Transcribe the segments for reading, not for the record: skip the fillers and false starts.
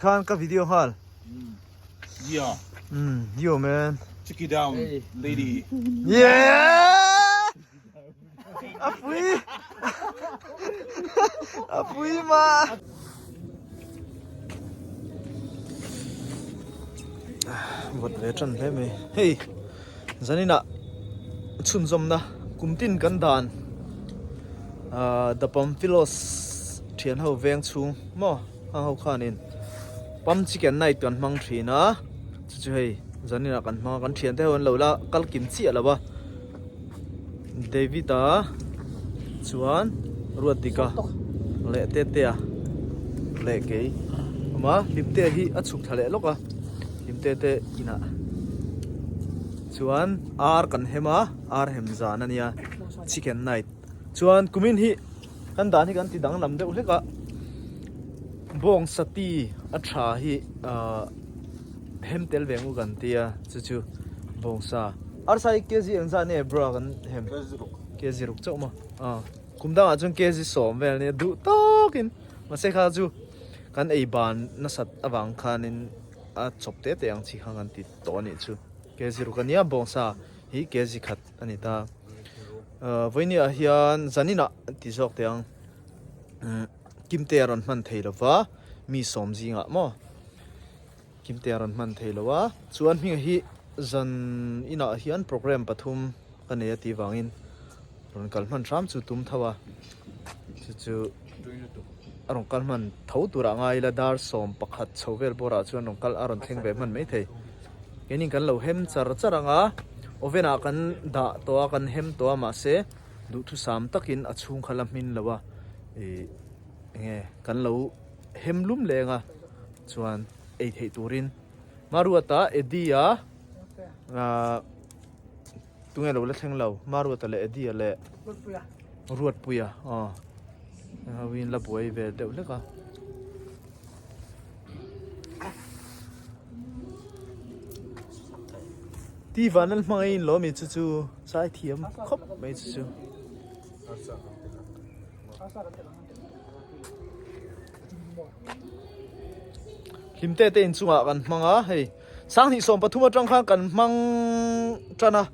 Khan ka video nghal. Yeah. Yo man. Check it down, lady. Yeah! Apui! Apui ma! Vawt ve tan hle mai. Hei, zaninah chhunzawmna kumtin kan dan The Pamphilos thian ho veng chhung maw? Hang ho khanin pump chicken night kan hmang thin a, chu chu hei zanin ah kan hmang a, kan thian te ho an lo la kal kim chiah lo a, David a chuan Ruatdika leh Tetea leh kei awm a, Hlimtea hi a chhuk thla leh lawk a, Hlimtea te inah chuan ar kan hem a, ar hem zan a nia chicken night chuan kumin hi. Kan dan hi kan ti danglam deuh hlek a, bawng sati a tha hi ahh hem tel ve ngu kan tia chu chu bawngsa arsa hi kg engzah nge bro kan hem kg ruk chauh maw ah kum dangah chuan kg sawm vel ania duh tawkin mahse kha chu kan ei ban nasat avang khanin a chawp te te ang chi kha kan ti tawh anih chu kg ruk ania bawngsa hi kg khat a ni ta. Vawinia hian zaninah ti zawk teh ang Kimte a rawn hman thei lo va, mi sawm zingah maw Kimte a rawn hman thei lo a, chuan hminga hi zan inah hian program pathum ka nei a tih vangin rawn kal hman hram chu tum tho a, chu chu a rawn kal hman tho turah ngai ila dar 11 chho vel bawrah chuan rawn kal a rawn thleng ve hman maithei. Keinin kan lo hem char char ang a, oven ah kan dah tawh a, kan hem tawh a mahse duhthusam takin a chhung kha la hmin lo a, ih enge kan lo hem lum leng a chuan ei theih turin Maruata Eddie a ah tunge lo la thleng lo Maruata leh Eddie a leh Ruatpuia aw hawin la buai ve deuh hlek a. Ti van an hmang in lo mi chu chu sai thiam khawp mai chu chu. Hlim te te in chungah kan hmang a hei 2013 atang khan kan hmang tan a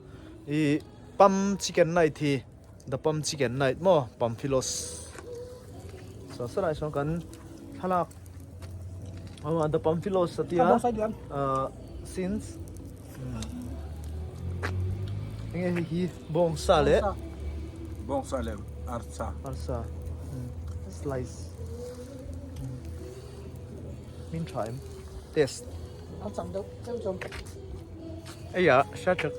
i pam chicken night hi. The Pump Chicken Night maw Pamphilos so saw lai sawn kan thlalak aw The Pamphilos a tia ah since enge hei hi bawngsa leh bawngsa leh arsa arsa slice min tha em test a chang deuh cheu cheu eiah hriat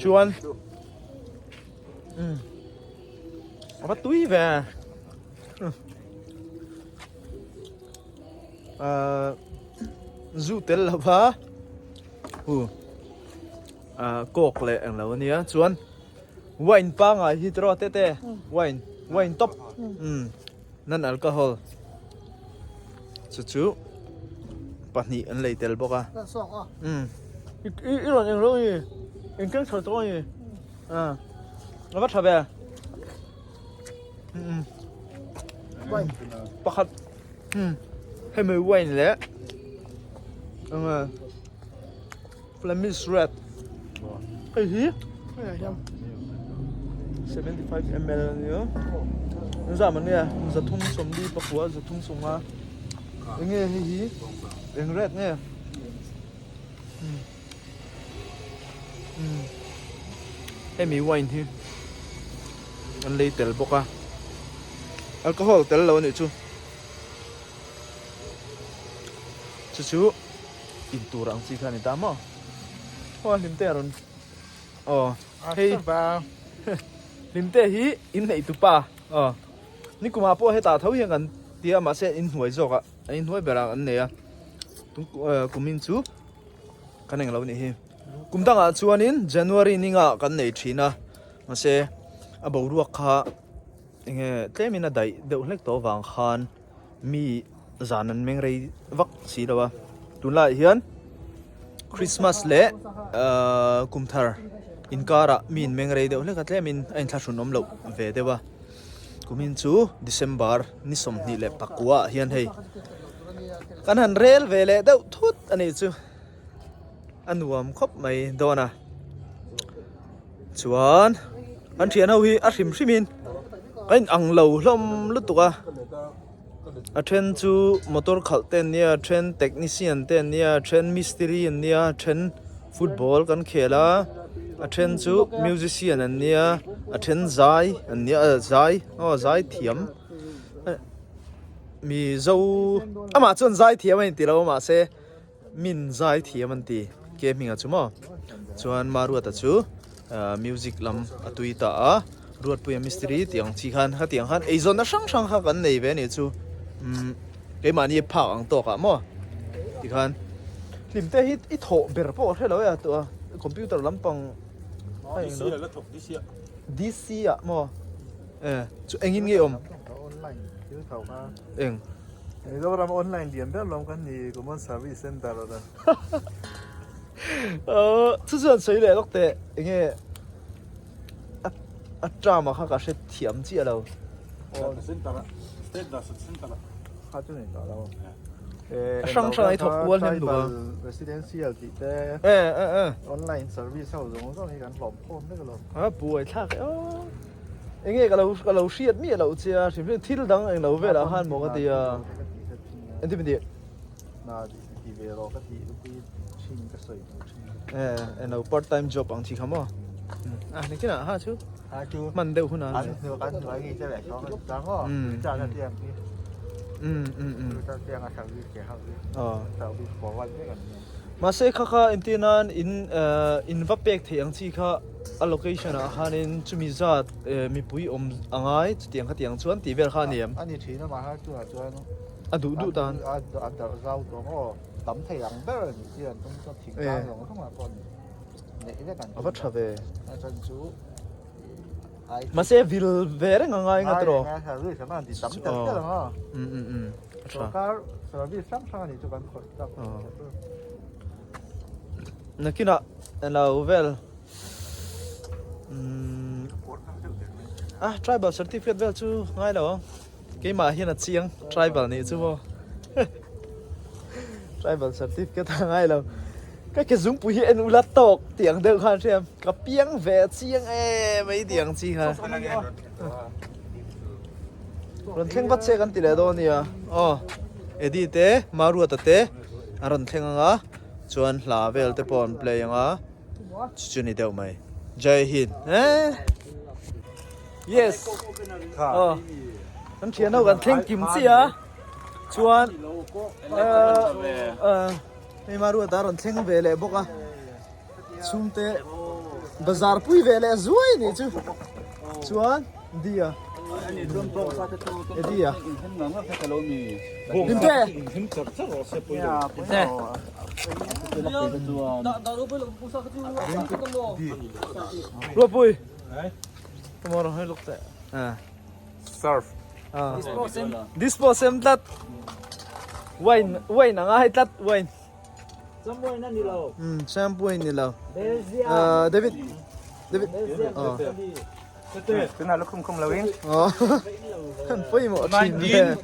Chuan a va tui ve ahh zu tel lo va hu ahh coke leh englo ania chuan wine pangai hi tiraw tete wine wine top umm. Non alcohol chu chu pahnih an lei tel bawk a. Umm i i rawn eng rawng i eng keng chho tawh i a a va tha ve umm pakhat umm hemi wine leh eng nge Flemish red hei hi 75 ml a nia engzah man nge 344 350 eng nge hei hi eng red nge hemi wine hi an lei tel bawk a alcohol tel lo a nih chu chu chu. In tur ang chi kha a ni ta maw? Aw Hlimte a rawn aw hei Hlimte hi inneih tupa aw nikumah pawh hetah tho hian kan ti a mahse inhnuai zawk ah a inhnuai berah an nei a kumin chu kan englo nih hi kum dangah chuanin January ningah kan nei thin a mahse a boruak kha enge tlemin a daih deuh hlek tawh avang khan. Mi zan an meng rei vak si lo a tunlaiah hian Christmas leh ahh kum thar inkarah mi in meng rei deuh hlek a tlemin a inthlahrun awm loh ve deuh a. Kumin chu December ni 29 ah hian hei kan han rel ve leh deuh thut a nih chu a nuam khawp mai dawn a. Chuan an thian ho hi a hrim hrim in a in ang lo hlawm lutuk a a then chu motor khalh te an nia a then technician te an nia a then mistiri an nia a then football kan khel a a then chu musician an nia a then zai an nia zai aw zai thiam mizo amah chuan zai thiam a inti lo mahse. Min zai thiam an ti ke hmingah chu maw chuan Maruata chu music lam a tui ta a Ruatpuia mistiri tih ang chi khan khatiang khan eizawnna hrang hrang kha kan nei ve a nih chu umm keimahni phak ang tawk ah maw tikhan hlim te hi i thawh ber pawh a hre lo e a tawh a computer lampang a eng lo DC ah maw e chu engin nge awm eng. Mizoram online lian ber lawm kan ni Common Service Center a dan. Aw chu chuan sawi leh lawk teh enge a a term ah kha ka hre thiam chiah lo. Data center a state data center a. Kha chu nei tawh lo. A hrang hrang ai thawk kual hnem duh a. Residential tih te. E e e. Online service ho zawng zawng hi kan hlawm khawm vek alawm. A buai thlak e aw. Enge ka lo ka lo hriat miah loh che a hrim hrim thil dang eng lo velah khan maw ka ti a engtin min tih Na ti ve rawh ka tih lupui thin ka sawi duh thin e eng lo part time job ang chi kha maw a ni chinah ha chu ha chu hman deuh hunah an hnu kan hnuai nge che leh chhawng a chang aw cha na tiang hi um um um cha tiang a service ke ho hi aw service forward vek an ni mahse kha kha entir nan in in va pek theih ang chi kha A location ah khanin chumi zat mipui awm a ngai chutiang khatiang chuan tih vel kha a ni em? A ni thin a mahse chungah chuan a duh duh tan a darh zau tawh maw tam thei ang ber a nih chian tum chuan thingtlang zawng zawng ah pawh neih vek an a va tha ve a chan chu mahse vil ve reng a ngai nga tawh ngai service an ti tam tel tel ang a a tha sorkar service hrang hrang a nih chu kan khawih tak nakinah Elo vel ah tribal certificate vel chu ngai lo ang keimah hian a chiang tribal nih chu maw tribal certificate a ngai lo ka ke zungpui hi en ula tawk tih ang deuh khan hriam ka piang ve chiang em mai tih ang chi kha rawn thleng vat se kan ti leh dawn a nia aw Eddie te Maruata te an rawn thleng ang a. Chuan hla vel te pawh an play ang a, chu chu ni deuh mai. Jai Hind eh Yes Aw kan thian ho kan thleng kim chiah a chuan eh hei Maruata a rawn thleng ve leh bawk a chhungte bazar pui ve leh zuai a nih chu chuan Dia Eddie a Hlimte Ruapui Tomorrow hei luk teh Surf Dispo sem tlat Wine wine anga hei tlat wine Champuai ni lo Champuai ni lo David David Tuna lukhum khum lo in. Kan pawimawh thin ve.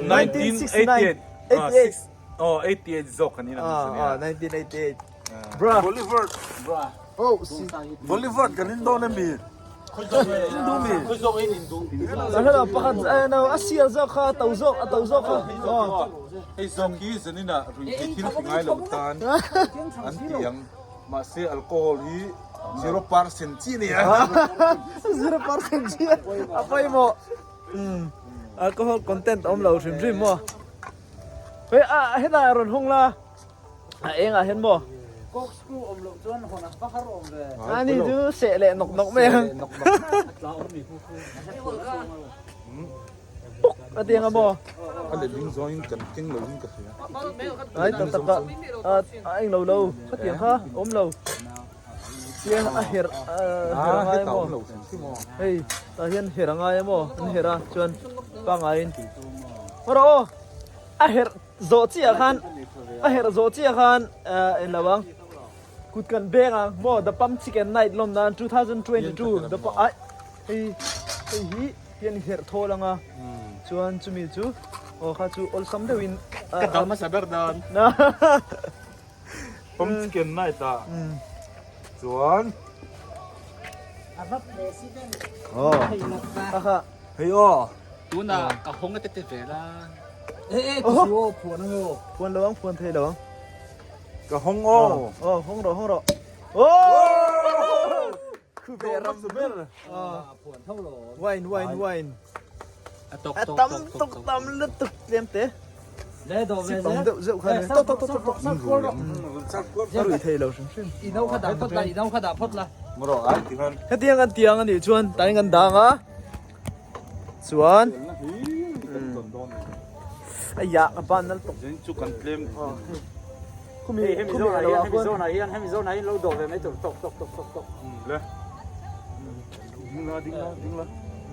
1988. 88. Oh, 88 zawk kan in ang Ah, 1988. Bra. Bolivar. Bra. Oh, si. Bolivar kan in dawn ami. Indu mi. Hello, pakhat ano, a sial zawk kha, a to zawk, a to zawk kha. Oh. Hei zawk hi zanina rui thil ti ngai lo tan an ti ang. Mahse alcohol hi 0% chi nia. 0% chi a pawimawh. Alcohol content awm lo hrim hrim maw. Hei a hetah rawn hawng la a engah hian maw. Corkscrew awm loh chuan hawn a va har awm ve. Ani chu seh leh nawk nawk mai ang. Puk a ti anga maw? A letling zawngin kan keng lo in ka hria. Ai tak tak a a eng lo lo khatiang kha awm lo. Tiang a her her a ngai maw? Hei tah hian her a ngai maw? An her a chuan pangaiin rawh aw a her zawh chiah khan a her zawh chiah khan eng lo ang kut kan beng ang maw the pump chicken night lawm nan 2022 the ai hei. Hei hi hian herh thawl anga chuan chumi chu aw kha chu awlsam deuhin Ka dal hmasa ber dan. Pump chicken night ah chuan Aw kha kha hei aw. Tunah ka hawng a tete vel a. Phuan lo ang phuan thei lo ang. Ka hawng aw. Aw hawng rawh hawng rawh. Aw! Khu ve ram ber. Wine wine wine. A tok A tok tam tok tok tok tam lutuk tlem te. Le do ve Sipang deuh zeuh kha ni. Tok tok tok tok tok. Ka rui thei lo hrim hrim. I no kha dah phawt la, i no kha dah phawt la. Ngawrh ai ti khan. Hetiang an tiang a nih chuan tain kan dang a. Chuan Aiya ka ban nal tuk. Zin chu kan tlem. Khumi Hemi khumi zawnah lo hian ah hemi khuan. zawnah hian hemi zawnah hian lo dawh ve mai tur tok tok tok tok tok. Le. Ding la ding la ding la.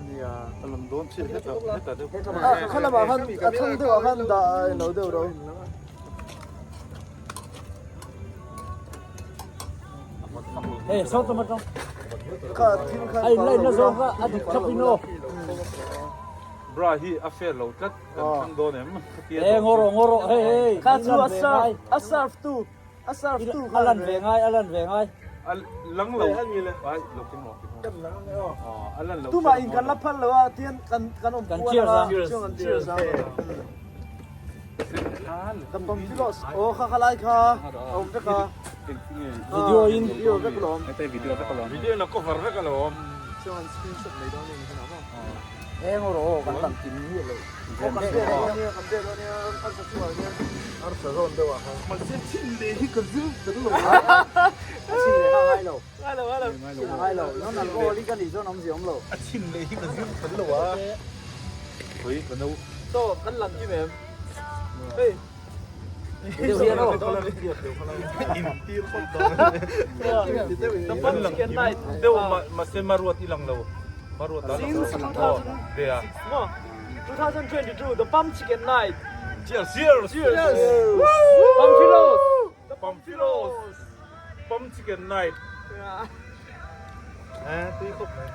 Nia. A lam dawn chiah hetah hetah deuh. A kha lamah khan a thang deuh ah khan dah lo deuh ro. Hey, sao tama tong. Kha thil khan Ai lai na zawng kha a dik thlap in aw. Bra hi a fair lo tlat kan thlang dawn em khatia Eh ngaw rawh ngaw rawh hei hei. Kha chu a serve a serve tu a serve tu A lan ve ngai a lan ve ngai. A lang lo ai lo kim rawh kan lang ang aw. A lan lo. Tumah in kan la phal lo a tian kan kan awm Kan puan cheers a a. chuan kan cheers a. The Pamphilus aw kha kha lai kha a awm vek a. Video in video vek alawm. Video vek alawm. Video in a cover vek alawm. Chuan screenshot mai dawn em khan awm. Eh ngaw rawh aw kan lang kim miah lo. Aw kan ve dawn ania kan ve dawn ania arsa chungah hian arsa zawn deuh ah khan. Mahse chin leh hi ka zir tel lo a. Chin leh kha ngai lo. Ngai lo ngai lo. Chin ngai lo. Non alcoholic a nih chuan awmzia awm lo. A chin leh hi ka zir tel lo a. Khawi ka no. Chaw kan lang kim em? Hei. Deuh hian aw. Intir phawt dawn. Kan lang kim deuh mahse maruat i lang lo. Maruat a lang lo. Since 2022 the Pump Chicken Night. Cheers! Cheers! Cheers! Pamphilus! The Pamphilus! Pump Chicken Night. Eh, tui khawp mai.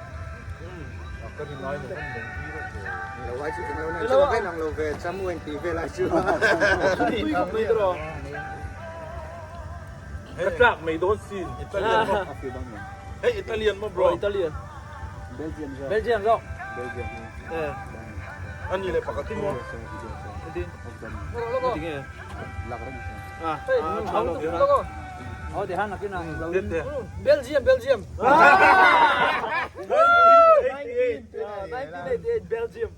Ka rin ai lo kan leng tui rawh ve. Lo ai chu englo na chu ka nang lo ve chamu en ti vel ai chu. Tui khawp mai tawh. Ka tlak mai dawn sin Italian maw? Hei Italian maw bro? Italian. Belgium zawk. Belgium zawk. Belgium. Eh. Ani leh pakhat hi maw? Engtin? Engtin nge? Ah, tha lo. Aw ti han nakin ah lo in. Belgium, Belgium. 1988 Belgium.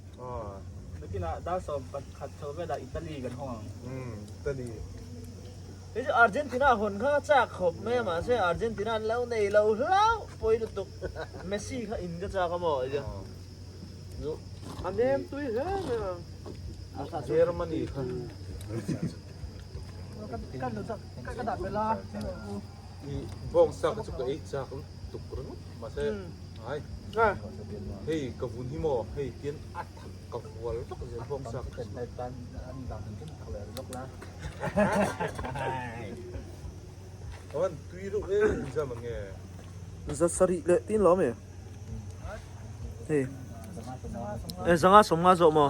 Nakinah dar sawm pakhat chho velah Italy kan hawng ang. Italy. Hei chu Argentina hawn kha chak khawp mai a mahse Argentina an lo nei lo hlauh pawi lutuk. Messi kha in ka chak a maw tia. A nem tui hle mai a. Germany kha. I bawngsa kha chu ka ei chak lutuk ringawt mahse ai hei ka vun hi maw hei tian a thak ka vual vak zel bawngsa kha chu. Awan tui reuh e inzam ang e. Za sarih leh tin lo ami? Hei. E zanga sawmnga zawh maw?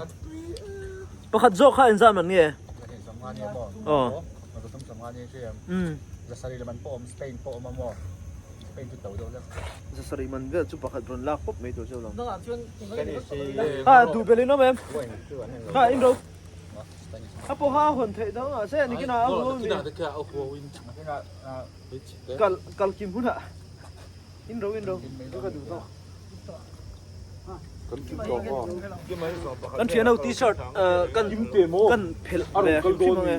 Pakhat zawk kha inzam ang nge? Aw. Za sarih man vel chu pakhat rawn lak pawp mai tur cheu lo. Ha duh belh in awm em? Ha in ro. A pawha a hawn theih dang ah se nikinah a haw mi. Kal kal kim hunah in ro in ro ka duh tawk. Kan thian ho t-shirt kan kan phelh ve hrim hrim ang e.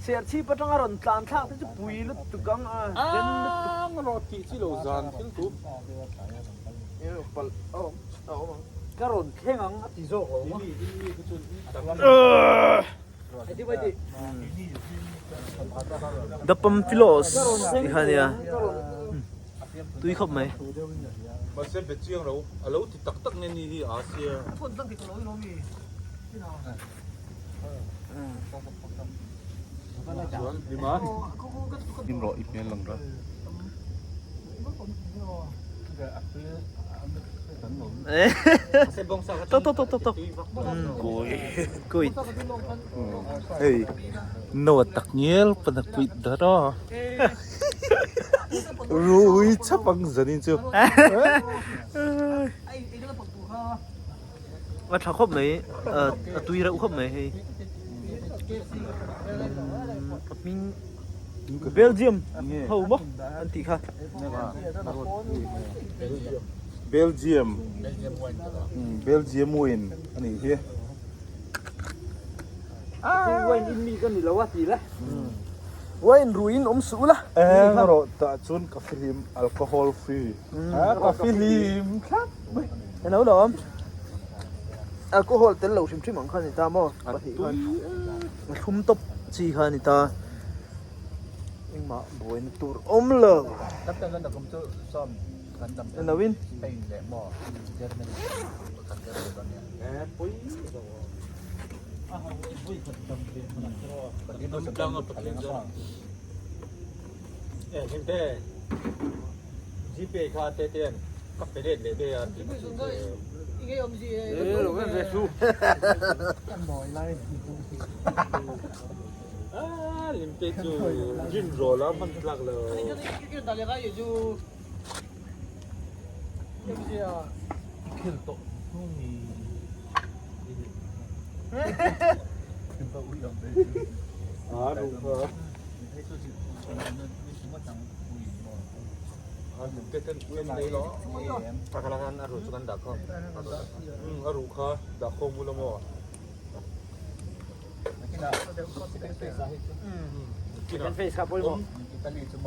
Serchhip atanga rawn tlan thlak te chu pui lutuk ang a den lutuk. Ang rawh tih chi lo zan thil tu. Palh a awm a awm ang. Ka rawn thleng ang a ti zawk lo maw? The Pamphilus tih kha ania tui khawp mai. Mahse be chiang lo a lo ti tak tak nge ni hi a sia. Chuan lima. Nim rawh i hmel lang rawh. Tok tok tok tok tok. Kuit. Hei no tak ngial pana kuit dar a. Rui chap ang zanin chu. A tha khawp mai a tui reuh khawp mai hei. A hming Belgium ho maw an tih kha. Belgium Belgium wine a nih hi. Wine in mi ka ni lo a ti la. Wine ruiin awm suh ula. Eng rawh tah chuan ka fihlim alcohol free. Ka fihlim thlap mai. Eng lo awm. Alcohol tel lo hrim hrim ang kha a ni ta maw? Pahnih khan a thlum tawp chi kha a ni ta. Engmah buaina tur awm lo. Eng lo in.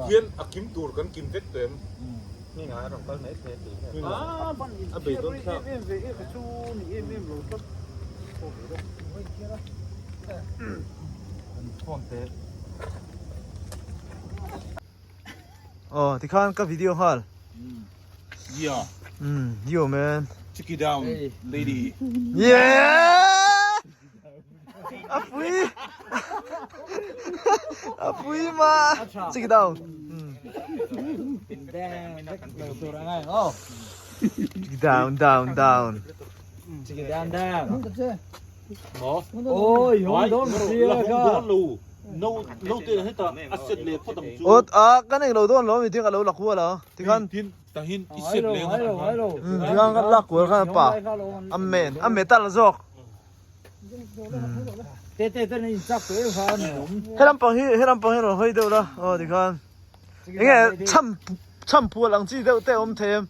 Hian a kim tur kan kim vek tawh em? A beidawn thlak. Aw tikhan ka video nghal. Yeah. Yo man. Check it down lady. Yeah! A pui. A pui ma. Check it down. Down down down. Check it down down. Oi, hong don sia ka. No no te heta a set le phot ang chu. Ot a kan eng lo dawn lo mi thing a lo la khual a. Tikhan tin tahin i set le tikhan kan lak kual khan pa. A men a metal zawk. Te te te in chak te kha ni om. Helam pang hi helam pang hi rawn hawi deuh la. Aw tikhan. Enge cham cham pual ang chi deuh te awm thei em.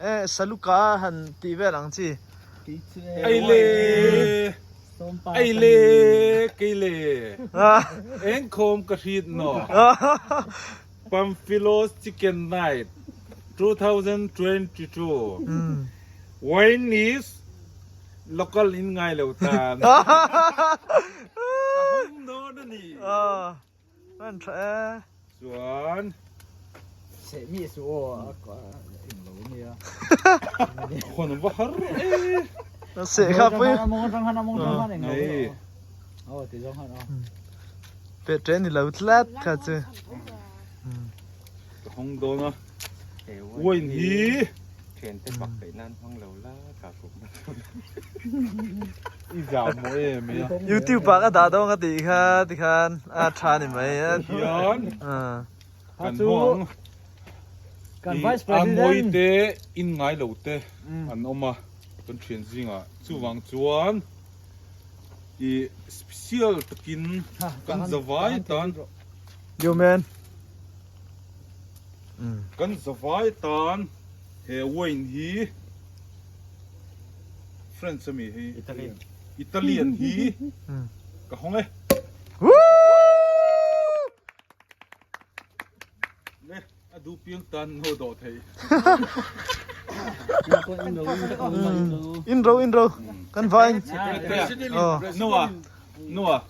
E saluka han tih vel ang chi. Ei le ei le kei le eng khawm ka hrit no Pamphilos Chicken Night 2022 Wine is local in ngai lo tan ka hung dawn a ni. An tha e. Chuan. Cheh mi su aw a eng lo ania. Khawn va har e. Seh kha pui. Mong atang han mong atang han eng lo. Aw ti zawng han aw. Pe tre ni lo tlat kha chu. Ka hawng dawn a. Wine hi. Thian te bak peih nan hmang lo la ka kum I zau maw em e a. YouTube ah ka dah dawn ka tih kha tikhan a tha ni mai a. Hian kan hawng Kan Vice a President mawi te in ngai lo te an awm a kan thian zingah chuvang chuan i special takin kan zavai tan Yo man. Kan zavai tan he wine hi French ami hi Italian Italian hi ka hawng e. Le a duh piang tan no dawh thei. In ro in ro kan vain. Noah Noah.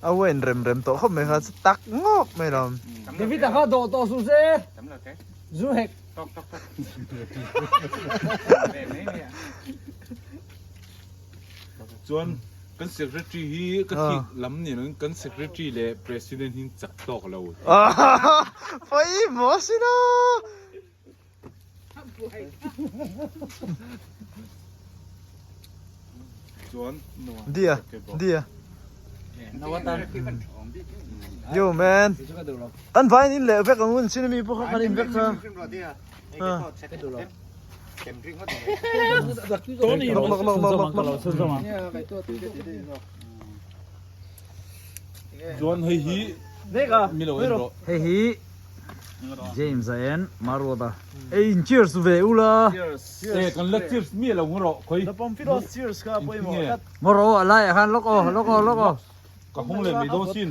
A wine rem rem tawh khawp mai kha chu tak ngawk mai lo. David a kha dawh tawh suh se. Zu hek. Chuan. Kan secretary hi ka thik lam ni loin kan secretary leh president hi chak tawk lo. Pawimawh sin a. Chuan Dia dia. Yo man. Kan vain in leh vek ang un sin mi pawh kha kan in vek kha. Lok lok lok lok lok. Chuan hei hi mi lo en rawh. Hei hi James a en Maruata. Ei in cheers ve ula. E kan la cheers mi lo ngu rawh khawi. The Pamphilo cheers kha pawimawh tlat. Ngaw rawh a laiah khan lawk aw lawk aw lawk aw. Ka hung leh mai dawn sin.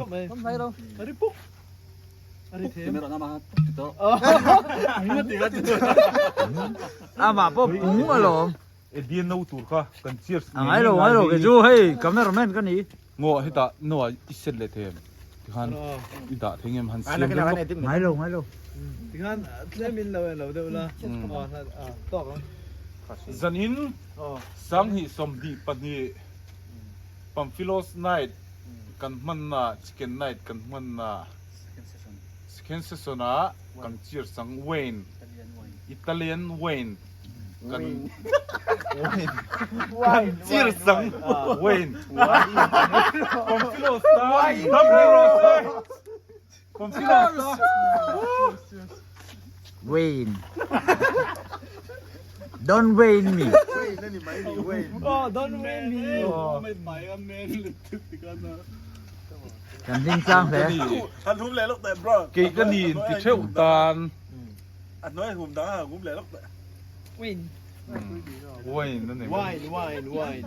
Amah pawh pung alawm. E bian no tur kha kan cheers A ngai lo ngai lo kei chu hei cameraman ka ni. Ngaw hetah no ah i set leh thei em tikhan i dah thei ngem han siam reng bawk. Ngai lo ngai lo. Tikhan tlem in lo en lo deuh la tawk ang. Zanin 22 Pamphilos night kan hmanna chicken night kan hmanna second session ah kan cheers ang wine Italian wine kan kan cheers ang wine Pamphilos tan dam reng rawh se Pamphilos tan Wayne Don't Wayne me Oh don't Wayne me Kan ding tlang hle. Kei ka ni in ti theuh tan. Wayne. Wayne a ni. Wine wine wine.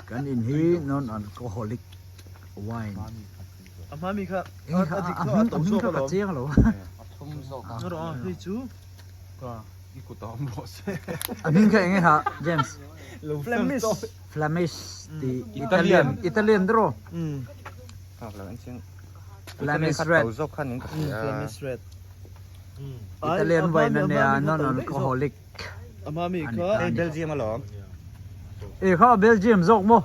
Kan in hi non alcoholic wine. A hma mi kha a hming kha ka chiang lo. Hei chu. I kut a awm rawh se. A hming kha eng nge ha James? Flemish. Flemish ti Italian Italian te rawh. Flemish red. Flemish red. Italian wine a nia non alcoholic. A hma mi kha. Belgium alawm. E kha Belgium zawk maw?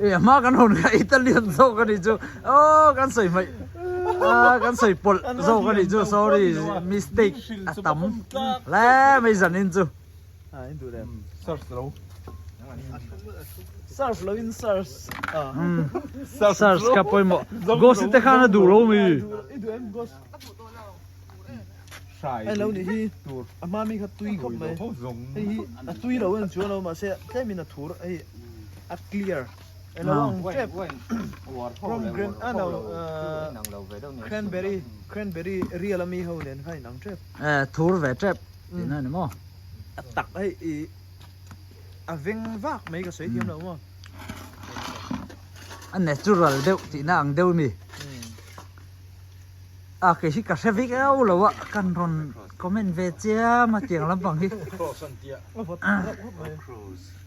E a hma kan hawn kha Italian zawk a nih chu. Aw kan sawi hmaih. Ah kan sawi pawlh zawk a nih chu sorry mistake a tam hle mai zanin chu. Ah in duh lem. Search lo. Search lo in search. Ah. Search ka pawimawh. Ghost te khan a duh lo mi. I duh em ghost? Hrai Ai lo nih hi tur a hma mi kha tui khawp mai hei hi a tui lo en chuan lo mahse tlem in a thur hei a clear elo ang tep pomegranate ah no cranberry cranberry real ami ho nen kha inang tep eh thur ve tep tihna ni maw a tak hei i a veng vak mai ka sawi thiam lo maw a natural deuh tihna ang deuh mi. A kei hi ka hre vek eo lo a, kan rawn comment ve chiam a tiang lampang hi.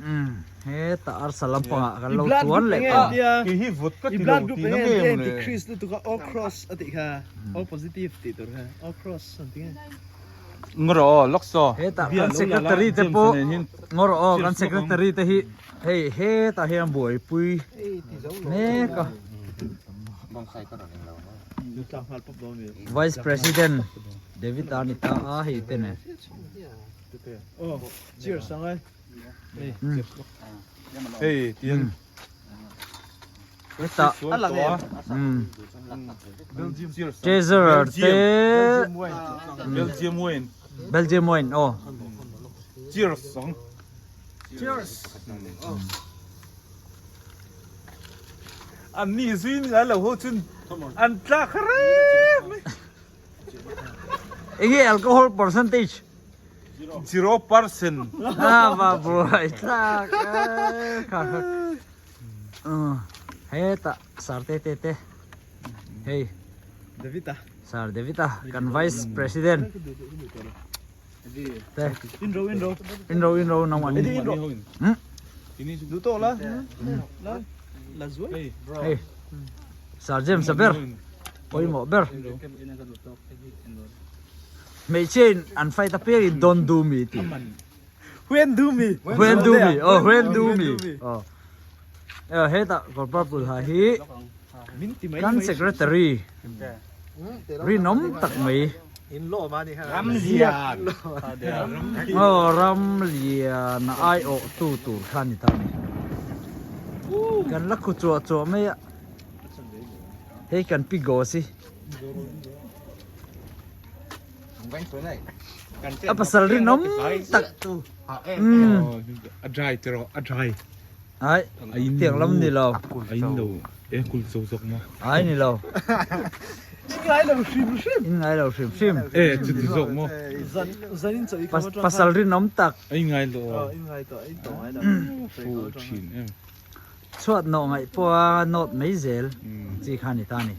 Umm hetah arsa lampangah kan lo chuan leh ta. Kei hi vodka ti lo tih na nge maw le. Ngaw aw lawk saw. Hetah kan secretary te pawh ngaw rawh aw kan secretary te hi hei hetah hian buaipui mek a. Vice President David a ni ta a hei te nen. Hei tian Heta Treasurer te Belgium wine Belgium wine aw Cheers song Cheers An nih zuin ngai lo ho chun an tlak reng mai. Enge alcohol percentage? 0%. Ah va buai tlak kha kha. Heta sar te te te. Hei. Davita. Sar Davita kan vice president. Te. Inro inro. Inro inro nang an. Inro. Hmm. Du to la. La. La zuai. Hei. Sir James a ber. Pawimawh ber. Hmeichhia in an fight apiang in don't do me ti. When do me? When do me? Oh, when do me? Oh. Eh, hetah kawr purple ha hi kan secretary rinawm tak mai. Ramlian. Oh, Ramlian aiawh tu tur kha ni ta ni. Kan la khu chuah chuah mai a. Hei kan pi Gosi. A pasal rinawm tak A dry te rawh, a dry. Ai, tiang lam ni lo. A in lo, e kul zo zawk maw? Ai ni lo. In ngai lo hrim hrim. In ngai lo hrim hrim. E, chuti zawk maw? Zan zan in chawi Pas pasal rinawm tak. A in ngai lo. Aw, in ngai tawh, in tawh ngai lo. Fu thin em. Chhuat nawh ngaih pawha nawt mai zel chi kha ni ta ni.